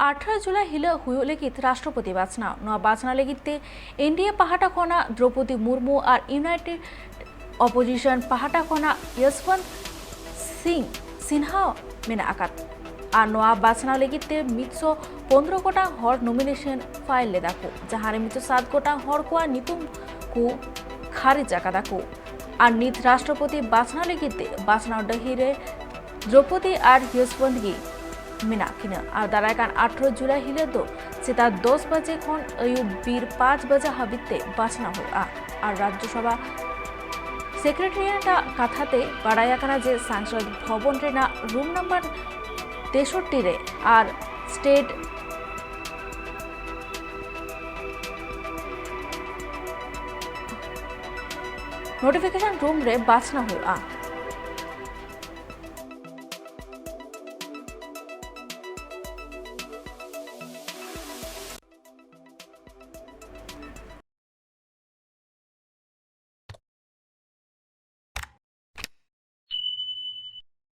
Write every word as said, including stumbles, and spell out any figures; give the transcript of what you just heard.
ᱟᱴᱷᱨᱚ ᱡᱩᱞᱟᱭ ᱦᱤᱞᱳᱜ ᱦᱩᱭᱩᱜ ᱞᱟᱹᱜᱤᱫ ᱨᱟᱥᱴᱨᱚᱯᱚᱛᱤ ᱵᱟᱪᱷᱱᱟᱣ᱾ ᱱᱚᱣᱟ ᱵᱟᱪᱷᱱᱟᱣ ᱞᱟᱹᱜᱤᱫ ᱛᱮ ᱮᱱᱰᱤᱮ ᱯᱟᱦᱴᱟ ᱠᱷᱚᱱᱟᱜ ᱫᱨᱚᱯᱚᱫᱤ ᱢᱩᱨᱢᱩ ᱟᱨ ᱤᱭᱩᱱᱟᱭᱴᱮᱰ ᱚᱯᱳᱡᱤᱥᱚᱱ ᱯᱟᱦᱴᱟ ᱠᱷᱚᱱᱟᱜ ᱭᱚᱥᱣᱚᱱᱛ ᱥᱤᱝ ᱥᱤᱱᱦᱟ ᱢᱮᱱᱟᱜ ᱟᱠᱟᱫ᱾ ᱟᱨ ᱱᱚᱣᱟ ᱵᱟᱪᱷᱱᱟᱣ ᱞᱟᱹᱜᱤᱫ ᱛᱮ ᱢᱤᱫᱥᱚ ᱯᱚᱱᱨᱚ ᱜᱚᱴᱟᱝ ᱦᱚᱲ ᱱᱚᱢᱤᱱᱮᱥᱚᱱ ᱯᱷᱟᱭᱤᱞ ᱞᱮᱫᱟ ᱠᱚ, ᱡᱟᱦᱟᱸ ᱨᱮ ᱢᱤᱫᱥᱚ ᱥᱟᱛ ᱜᱚᱴᱟᱝ ᱦᱚᱲ ᱠᱚᱣᱟᱜ ᱧᱩᱛᱩᱢ ᱠᱚ ᱠᱷᱟᱨᱤᱡ ᱟᱠᱟᱫᱟ ᱠᱚ᱾ ᱟᱨ ᱱᱤᱛ ᱨᱟᱥᱴᱨᱚᱯᱚᱛᱤ ᱵᱟᱪᱷᱱᱟᱣ ᱞᱟᱹᱜᱤᱫ ᱛᱮ ᱵᱟᱪᱷᱱᱟᱣ ᱰᱟᱹᱦᱤ ᱨᱮ ᱫᱨᱚᱯᱚᱫᱤ ᱟᱨ ᱭᱚᱥᱣᱚᱱᱛ ᱜᱮ ᱢᱮᱱᱟᱜ ᱠᱤᱱᱟ᱾ ᱟᱨ ᱫᱟᱨᱟᱭ ᱠᱟᱱ ᱟᱴᱷᱨᱚ ᱡᱩᱞᱟᱭ ᱦᱤᱞᱳᱜ ᱫᱚ ᱥᱮᱛᱟᱜ ᱫᱚᱥ ᱵᱟᱡᱮ ᱠᱷᱚᱱ ᱟᱹᱭᱩᱵ ᱵᱤᱨ ᱯᱟᱸᱪ ᱵᱟᱡᱮ ᱦᱟᱹᱵᱤᱡ ᱛᱮ ᱵᱟᱪᱷᱱᱟᱣ ᱦᱩᱭᱩᱜᱼᱟ᱾ ᱟᱨ ᱨᱟᱡᱽᱡᱚᱥᱚᱵᱷᱟ ᱥᱮᱠᱨᱮᱴᱟᱨᱤᱭᱮᱴ ᱟᱜ ᱠᱟᱛᱷᱟ ᱛᱮ ᱵᱟᱰᱟᱭ ᱟᱠᱟᱱᱟ ᱡᱮ ᱥᱟᱝᱥᱚᱫ ᱵᱷᱚᱵᱚᱱ ᱨᱮᱱᱟᱜ ᱨᱩᱢ ᱱᱟᱢᱵᱟᱨ ᱛᱮᱥᱚᱴᱴᱤ ᱨᱮ ᱟᱨ ᱥᱴᱮᱴ ᱱᱳᱴᱤᱯᱷᱤᱠᱮᱥᱚᱱ ᱨᱩᱢ ᱨᱮ ᱵᱟᱪᱷᱱᱟᱣ ᱦᱩᱭᱩᱜᱼᱟ᱾